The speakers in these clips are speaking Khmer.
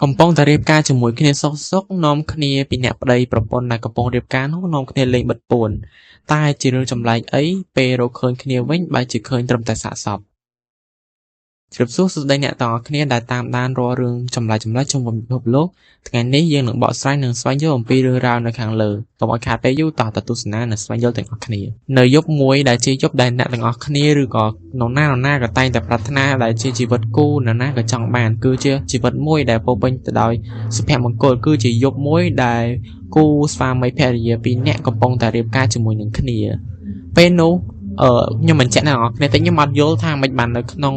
កំពុងតែរៀបការជាមួយគ្នាសុខៗនាំគ្នាពីអ្នកប្តីប្រពន្ធដែលកំពុងរៀបការនោះនាំគ្នាលេងបិទពួនតែជារឿងចម្លែកអីពេលរកឃើញគ្នាវិញបែរជាឃើញត្រឹមតែសាកសពជម្រាបសួរសួស្តីអ្នកទាំងអស់គ្នាដែលតាមដានរាល់រឿងចម្លែកៗជុំវិញពិភពលោកថ្ងៃនេះយើងនឹងបកស្រាយនិងស្វែងយល់អំពីរឿងរ៉ាវនៅខាងលើកុំឲ្យខាតពេលយូរតោះទៅទស្សនានិងស្វែងយល់ទាំងអស់គ្នានៅយប់មួយដែលជាយប់ដែលអ្នកទាំងអស់គ្នាឬក៏នរណានរណាក៏តែងតែប្រាថ្នាដែលជាជីវិតគូនរណាក៏ចង់បានគឺជាជីវិតមួយដែលពោរពេញទៅដោយសុភមង្គលគឺជាយប់មួយដែលគូស្វាមីភរិយាពីរនាក់កំពុងតែរៀបការជាមួយនឹងគ្នាពេលនោះអឺខ្ញុំបញ្ជាក់ដល់អ្នកគ្នាតែខ្ញុំអត់យល់ថាមិនបាននៅក្នុង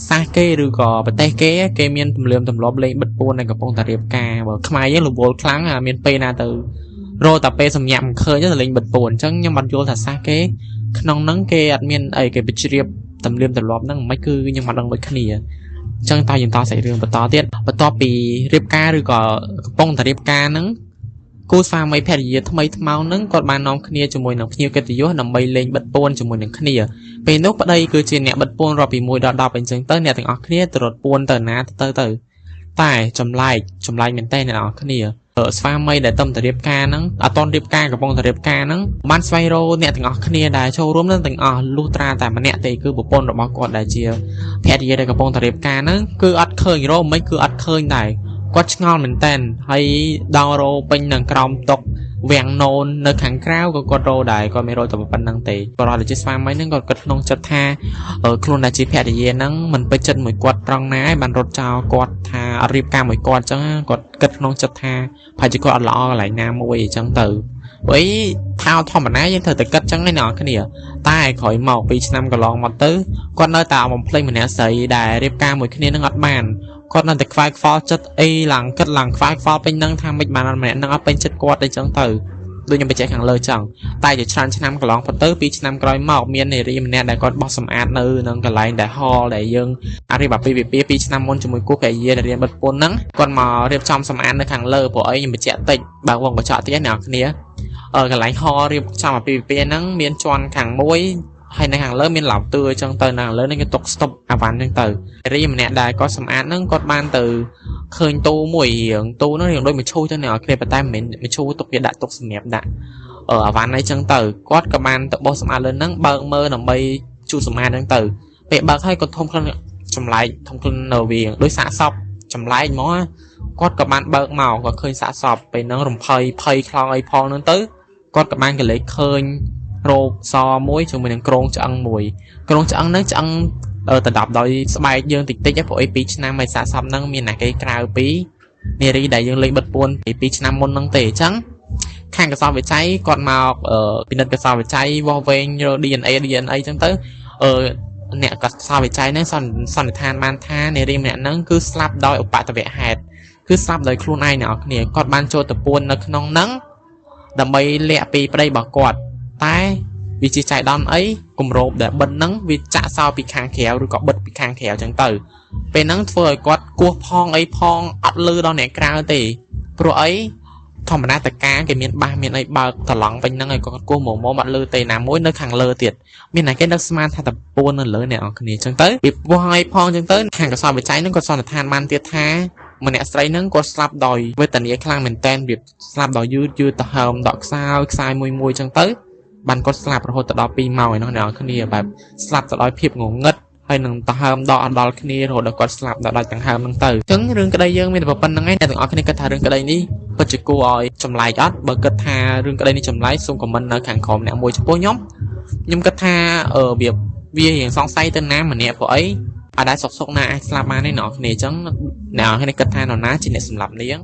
សាសគេឬក៏ប្រទេសគេគេមានទំនៀមទម្លាប់លេងបិទពួននៅកំពុងតែរៀបការបើខ្មែរយើងរវល់ខ្លាំងមានពេលណាទៅរកតែពេលសម្ញាប់មិនឃើញទៅលេងបិទពួនអញ្ចឹងខ្ញុំអត់យល់ថាសាសគេក្នុងហ្នឹងគេអត់មានអីគេបជ្រាបទំនៀមទម្លាប់ហ្នឹងមិនគឺខ្ញុំអត់ដឹងដូចគ្នាអញ្ចឹងតើយើងតសាច់រឿងបន្តទៀតបន្ទាប់ពីរៀបការឬក៏កំពុងតែរៀបការហ្នឹងគូស្វាមីភរិយាថ្មីថ្មោងនឹងគាត់បាននាំគ្នាជាមួយនឹងភ្ញៀវកិត្តិយសដើម្បីលេងបិទពួនជាមួយនឹងគ្នាពេលនោះប្តីគឺជាអ្នកបិទពួនរាប់ពី1ដល់10អញ្ចឹងទៅអ្នកទាំងអស់គ្នាទៅរត់ពួនទៅណាទៅទៅតែចម្លែកចម្លែកមែនតើអ្នកទាំងអស់គ្នាស្វាមីដែលតំតែរៀបការហ្នឹងអត់តន់រៀបការកំពុងតែរៀបការហ្នឹងបានស្វែងរកអ្នកទាំងអស់គ្នាដែលចូលរួមនឹងទាំងអស់លុះត្រាតែម្នាក់ទេគឺប្រពន្ធរបស់គាត់ដែលជាភរិយាដែលកំពុងតែរៀបការហ្នឹងគឺអត់ឃើញរកមិនគឺអត់ឃើញដែរគាត់ឆ្ងល់មែនតើហើយដល់រោពេញនឹងក្រោមតុវាំងណូននៅខាងក្រៅក៏គាត់រោដែរគាត់មិនរោតែប៉ុណ្្នឹងទេគាត់រត់ទៅជាស្វាមីហ្នឹងគាត់គិតក្នុងចិត្តថាខ្លួនដែលជាភរិយាហ្នឹងមិនពេញចិត្តមួយគាត់ត្រង់ណាឯងបានរត់ចោលគាត់ថាអត់រៀបការមួយគាត់អញ្ចឹងគាត់គិតក្នុងចិត្តថាប្រហែលជាគាត់អត់ល្អកន្លែងណាមួយអញ្ចឹងទៅព្រោះអីថាធម្មតាយើងត្រូវតែគិតចឹងឯណាគ្នាតែក្រោយមក2ឆ្នាំកន្លងមកទៅគាត់នៅតែបំភ្លេចម្នាក់ស្រីដែលរៀបការមួយគ្នានឹងអត់បានគាត់នៅតែខ្វាយខ្វល់ចិត្តអីឡើងគិតឡើងខ្វាយខ្វល់ពេញនឹងថាមិនបានម្នាក់នឹងអត់ពេញចិត្តគាត់អីចឹងទៅដូចខ្ញុំបញ្ជាក់ខាងលើចឹងតែជាច្រើនឆ្នាំកន្លងផុតទៅ2ឆ្នាំក្រោយមកមាននារីម្នាក់ដែលគាត់បោះសម្អាតនៅនឹងកន្លែងដែលហលដែលយើងអារៀបអាពាហ៍ពិពាហ៍2ឆ្នាំមុនជាមួយគូភរិយាដែលរៀនបិទពុនហ្នឹងគាត់មករៀបចំសម្អាតនៅខាងលើព្រោះអីខ្ញុំបញ្ជាក់តិចបើវងកញ្ចក់ទៀតអ្នកគ្នាកន្លែងហលរៀបចំអាពាហ៍ពិពាហ៍ហ្នឹងមានជាន់ខាងមួយហើយនៅខាងលើមានឡៅទឿអញ្ចឹងទៅនៅខាងលើនេះគេទុកស្តុបអាវ៉ាន់អញ្ចឹងទៅរីម្នាក់ដែលគាត់សម្អាតហ្នឹងគាត់បានទៅឃើញទូមួយរៀងទូហ្នឹងរៀងដូចមឈូសចឹងអ្នកគ្នាប៉ុន្តែមិនមែនមឈូសទុកគេដាក់ទុកសម្រាប់ដាក់អាវ៉ាន់អីចឹងទៅគាត់ក៏បានទៅបោះសម្អាតលើហ្នឹងបើកមើលដើម្បីជូតសម្អាតហ្នឹងទៅពេលបើកហើយគាត់ធំក្លិនចម្លែកធំក្លិននៅវាដូចសាកសពចម្លែកហ្មងគាត់ក៏បានបើកមកគាត់ឃើញសាកសពពេលហ្នឹងរំភ័យភ័យខ្លោងអីផងហ្នឹងទៅគាត់ក៏បានកលេចឃើញរោគសមួយជាមួយនឹងក្រងឆ្អឹងមួយក្រងឆ្អឹងហ្នឹងឆ្អឹងដណ្ដប់ដោយស្បែកយើងតិចតិចព្រោះអី2ឆ្នាំហើយសាកសពហ្នឹងមានណាគេក្រៅពីនារីដែលយើងលេងបិទពួនពី2ឆ្នាំមុនហ្នឹងទេអញ្ចឹងខាងកសលវិច័យគាត់មកពិនិត្យកសលវិច័យវាស់វែងរក DNA DNA អញ្ចឹងទៅអ្នកកសលវិច័យហ្នឹងសន្និដ្ឋានបានថានារីម្នាក់ហ្នឹងគឺស្លាប់ដោយឧបទ្ទវហេតុគឺស្លាប់ដោយខ្លួនឯងអ្នកនរគ្នាគាត់បានចូលទៅពួននៅក្នុងហ្នឹងដើម្បីលាក់ពីប្តីរបស់គាត់តែវាជាចៃដន្យអីគម្របដែលបិទហ្នឹងវាចាក់សោពីខាងក្រៅឬក៏បិទពីខាងក្រៅអញ្ចឹងទៅពេលហ្នឹងធ្វើឲ្យគាត់គោះផងអីផងអត់លឺដល់អ្នកក្រៅទេព្រោះអីធម្មតាតកាគេមានបាសមានអីបើកត្រឡង់វិញហ្នឹងឲ្យគាត់គោះមុំមុំអត់លឺទេណាមួយនៅខាងលើទៀតមានតែគេនឹកស្មានថាតពួននៅលើអ្នកនរគ្នាអញ្ចឹងទៅពីពោះឲ្យផងអញ្ចឹងទៅខាងកសលវិច័យហ្នឹងគាត់សន្និដ្ឋានបានទៀតថាម្នាក់ស្រីហ្នឹងគាត់ស្លាប់ដោយវេទនាខ្លាំងមែនតែនវាស្លាប់ដោយយឺតយឺតទៅហើមដកខ្សោយខ្សែមួយមួយអញ្ចឹងទៅបានគាត់ស្លាប់រហូតទៅដល់2ម៉ោងឯនោះអ្នកនរគ្នាបែបស្លាប់ទៅដោយភាពងងឹតហើយនឹងទៅហើមដកអត់ដល់គ្នារហូតដល់គាត់ស្លាប់ដល់ដាច់ដង្ហើមហ្នឹងទៅអញ្ចឹងរឿងក្តីយើងមានតែប៉ុណ្្នឹងឯងអ្នកទាំងអស់គ្នាគិតថារឿងក្តីនេះពិតជាគួរឲ្យចម្លែកអត់បើគិតថារឿងក្តីនេះចម្លែកសូមខមមិននៅខាងក្រោមអ្នកមួយចំពោះខ្ញុំខ្ញុំគិតថាវារៀងសង្ស័យទៅណាម្នាក់ព្រោះអីអត់ដែលសុកសុកណាអាចស្លាប់បានទេអ្នកនរគ្នាអញ្ចឹងអ្នកនរគ្នាគិតថានរណាជាអ្នកសម្លាប់នាង